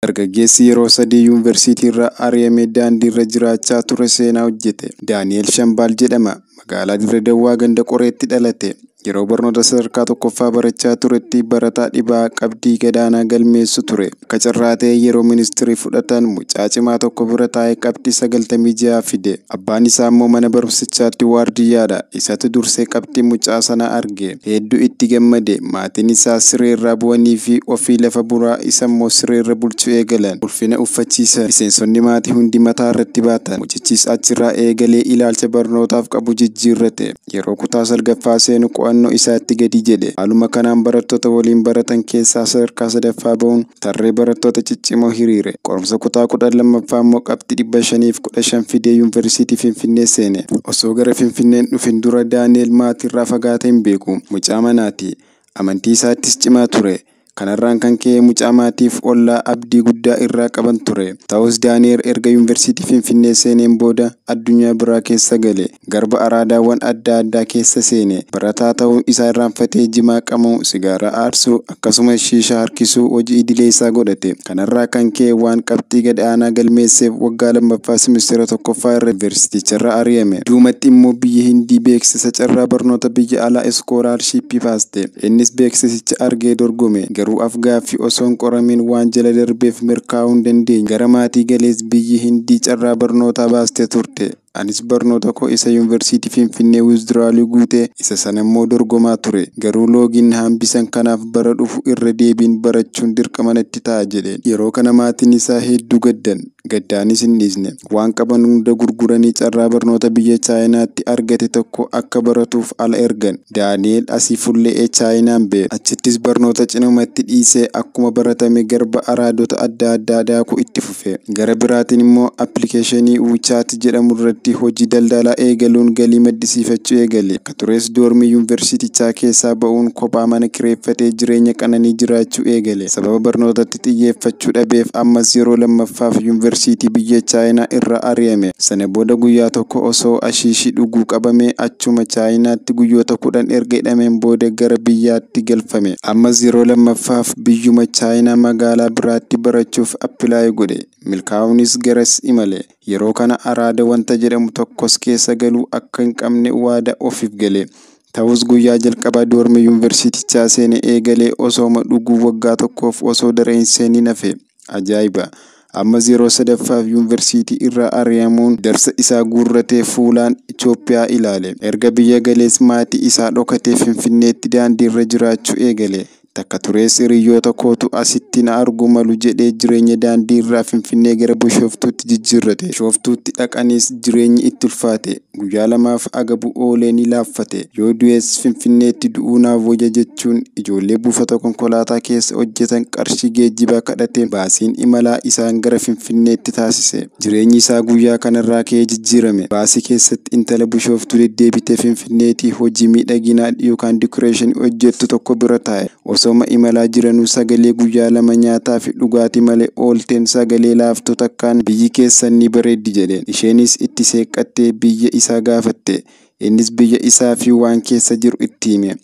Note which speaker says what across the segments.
Speaker 1: Dargaggeessi yeroo sadii yuunivarsiitii irraa ari'amee daandiirra jiraachaa ture seenaa hojjete. Daani'el Shambaal jedhama. Magaalaa Dirre Dawaa ganda Qoreetti dhalate. Yeroo barnoota sadarkaa tokkoffaa barachaa turetti barataa dhibaa qabdii gadaanaa galmeessu ture. Akka carraa ta'ee yeroo ministirii fudhatan mucaa cimaa tokko bira taa'ee qabxii 96 fide. Abbaan isaa immoo mana barumsichaatti waardiyyaadha. Isatu dursee qabxii mucaa sanaa arge. Hedduu itti gammade. Maatiin isaa sireerraa bu'anii fi ofii lafa buraa isammoo sireerra bulchuu eegalan. Ulfina uffachiisan. Miseensonni maatii hundi mataa irratti baatan. Mucichis achirraa eegalee ilaalcha barnootaaf qabu jijjiirrate. Yeroo kutaa salgaffaa seenu qo'annoo isaatti gadi jedhe. Haaluma kanaan barattoota waliin baratan keessaa sadarkaa sadaffaa bahuun tarree barattoota ciccimoo hiriire. Qorumsa kutaa 12ffaa immoo qabxii 515 fidee yuunivarsiitii Finfinnee seene. Osoo gara Finfinneen dhufin dura Daani'el maatiirraa fagaatee hin beeku. Mucaa manaati. Amantii isaattis cimaa ture. Kanarraan kan ka'e mucaa maatiif ollaa abdii guddaa irraa qaban ture. Ta'us Daani'el erga yuunivarsiitii Finfinnee seeneen booda addunyaa biraa keessa gale. Garba araadaawwan adda addaa keessa seene. Barataa ta'uu isaa irraanfatee jimaa qama'uu, sigaaraa aarsuu akkasumas shiishaa harkisuu hojii idilee isaa godhate. Kanarraa kan ka'e waan qabxii gad aanaa galmeesseef waggaa lammaffaa simisteera tokkoffaa irra yuunivarsiiticharraa ari'ame. Duumatti immoo biyyi Hindii beeksisa carraa barnoota biyya alaa iskoolaarshiippii baaste. Innis beeksisicha argee dorgome. Garuu af-gaaffii osoo hin qoramin waan jala darbeef milkaa'uu hin dandeenye. Gara maatii galees biyyi Hindii carraa barnootaa baastee turte. Anis barnoota koo isa yuunivarsiitii Finfinnee wiizdiraalii guutee isa sana immoo dorgomaa ture. Garuu loogiin hambisan kanaaf bara dhufu irra deebiin barachuun dirqama natti ta'a jedhe. Yeroo kana maatiin isaa hedduu gaddan. Gaddaanis hin dhiisne. Waan qaban hunda gurguranii carraa barnoota biyya Chaayinaatti argate tokko akka baratuuf ala ergan. Daani'el asii fuulle'ee Chaayinaan ba'e. Achittis barnoota cinumatti dhiisee akkuma baratame garba araadota adda addaa daakuu itti fufe. Gara biraatiin immoo appilikeeshinii WeChat jedhamu irratti hojii daldalaa eegaluun galii maddisiifachuu eegale. Akka tures doormii yuunivarsiitichaa keessaa ba'uun kophaa mana kireeffatee jireenya qananii jiraachuu eegale. Sababa barnootatti xiyyeeffachuu dhabeef ammas yeroo lammaffaaf yuunivarsiitii biyya Chaayinaa irraa ari'ame. Sana booda guyyaa tokko osoo ashiishii dhuguu qabamee achuma Chaayinaatti guyyoota 10 erga hidhameen booda gara biyyaatti galfame. Ammas yeroo lammaffaaf biyyuma Chaayinaa magaalaa biraatti barachuuf appilaay godhe. Milkaa'uunis garas imale. Yeroo kana araada wanta jedhamu tokkos keessa galuu akka hin qabne waada ofiif gale. Ta'us guyyaa jalqabaa doormii yuunivarsiitichaa seene eegalee osooma dhuguu waggaa tokkoof osoo daree hin seenin hafe. Ajaa'iba! Ammas yeroo sadaffaaf yuunivarsiitii irraa ari'amuun darsa isaa guurratee fuulaan Itoophiyaa ilaale. Erga biyya galees maatii isaa dhokatee Finfinneetti daandiirra jiraachuu eegale. Takka turees hiriyoota kootu asitti na argu malu jedhee jireenya daandii irraa Finfinnee gara Bishooftuutti jijjiirrate. Bishooftuutti dhaqanis jireenyi itti ulfaate. Guyyaa lamaaf agabu oolee ni laaffate. Yoo du'es Finfinneetti du'uu naaf wayya jechuun ijoollee buufata konkolaataa keessa hojjetan qarshii geejjibaa kadhatee baasiin imalaa isaan gara Finfinneetti taasise. Jireenyi isaa guyyaa kanarraa ka'ee jijjiirame. Baasii keessatti intala Bishooftuu deddeebitee Finfinneetii hojii miidhaginaa yookaan dikoreeshinii hojjettu tokko bira taa'e. Osooma imalaa jiranuu sagalee guyyaa lama nyaataa fi dhugaatii malee oolteen sagalee laaftuu takkaan biyyi keessan ni bareeddi jedheen. Isheenis itti seeqattee biyya isaa gaafatte. Innis biyya isaa fi waan keessa jiru itti hime.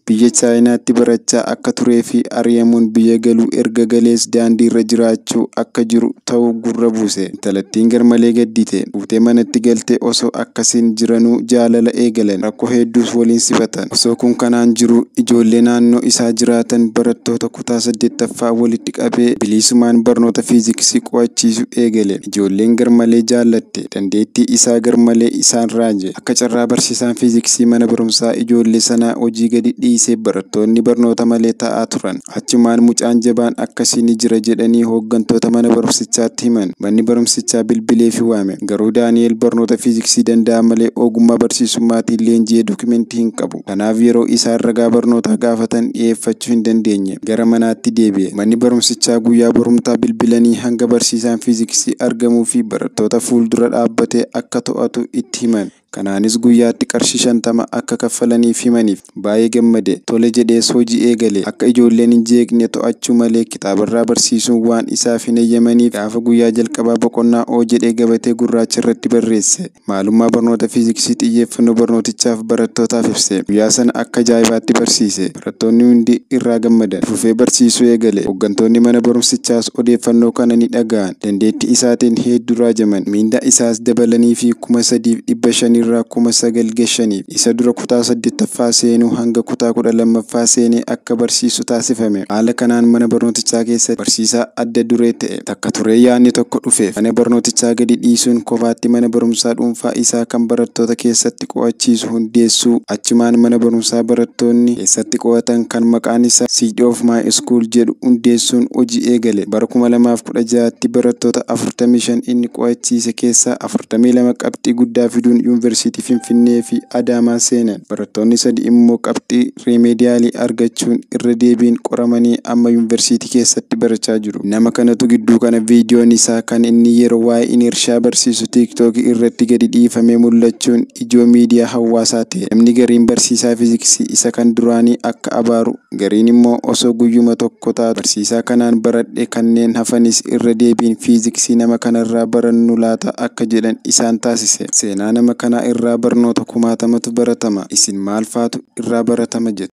Speaker 1: Biyya Chaayinaatti barachaa akka turee fi ari'amuun biyya galuu erga galees daandiirra jiraachuu akka jiru ta'uu gurra buuse. Intalattiin garmalee gaddite. Fuutee manatti galtee osoo akkasiin jiranuu jaalala eegalan. Rakkoo hedduus waliin sifatan. Osoo kun kanaan jiru ijoollee naannoo isaa jiraatan barattoota kutaa 8ffaa walitti qabee bilisumaan barnoota fiiziksii qo'achiisuu eegale. Ijoolleen garmalee jaallatte. Dandeettii isaa garmalee isaan raaje. Akka carraa barsiisaan fiiziksii mana barumsaa ijoollee sanaa hojii gadi dhiisee barattoonni barnoota malee taa'aa turan. Achumaan mucaan jabaan akkasii ni jira jedhanii hooggantoota mana barumsichaatti himan. Manni barumsichaa bilbileefi waame. Garuu Daani'el barnoota fiiziksii danda'a malee ogummaa barsiisummaatiin leenji'ee dokumentii hin qabu. Kanaaf yeroo isaan ragaa barnootaa gaafatan dhiyeeffachuu hin dandeenye. Gara manaatti deebi'e. Manni barumsichaa guyyaa borumtaa bilbilanii hanga barsiisaan fiiziksii argamuu fi barattoota fuuldura dhaabbatee akka to'atu itti himan. Kanaanis guyyaatti qarshii 50 akka kaffalaniif himaniif. Baay'ee gammade. Tole jedhees hojii eegale. Akka ijoolleen hin jeeqne to'achuu malee kitaabarraa barsiisuun waan isaaf hin eeyyamaniif gaafa guyyaa jalqabaa boqonnaa O jedhee gabatee gurraacha irratti barreesse. Maalummaa barnoota fiiziksii xiyyeeffannoo barnootichaaf barattootaaf ibse. Guyyaa sana akka ajaa'ibaatti barsiise. Barattoonni hundi irraa gammadan. Fufee barsiisuu eegale. Hooggantoonni mana barumsichaas odeeffannoo kana ni dhaga'an. Dandeettii isaatiin hedduu raajaman. Miindaa isaas dabalanii fi 3,500 irraa 9,000 gashaniif. Isa dura kutaa 8ffaa seenuu hanga kutaa 12ffaa seenee akka barsiisu taasifame. Haala kanaan mana barnootichaa keessatti barsiisaa adda duree ta'e. Takka turee yaadni tokko dhufeef. Mana barnootichaa gadi dhiisuun kophaatti mana barumsaa dhuunfaa isaa kan barattoota keessatti qo'achiisu hundeessuu. Achumaan mana barumsaa barattoonni keessatti qo'atan kan maqaan isaa Seed of My School jedhu hundeessuun hojii eegale. Bara 2016tti barattoota 45 inni qo'achiise keessaa 42 qabxii guddaa fiduun Yuunivarsiitii Finfinnee fi Adaamaa seenan. Barattoonni 3 immoo qabxii reemeediyaalii argachuun irra deebiin qoramanii amma yuunivarsiitii keessatti barachaa jiru. Nama kanatu gidduu kana viidiyoon isaa kan inni yeroo waa'ee ineershaa barsiisu tiiktookii irratti gadi dhiifamee mul'achuun ijoo miidiyaa hawaasaa ta'e. Namni gariin barsiisaa fiiziksii isa kan duraanii akka abaaru, gariin immoo osoo guyyuma tokko taatu barsiisaa kanaan baradhe kanneen hafanis irra deebiin fiiziksii nama kanarraa barannu laata akka jedhan isaan taasise. Seenaa nama kanaa irraa barnoota kumaatamatu baratama. Isin maal faatu irraa baratama jettu?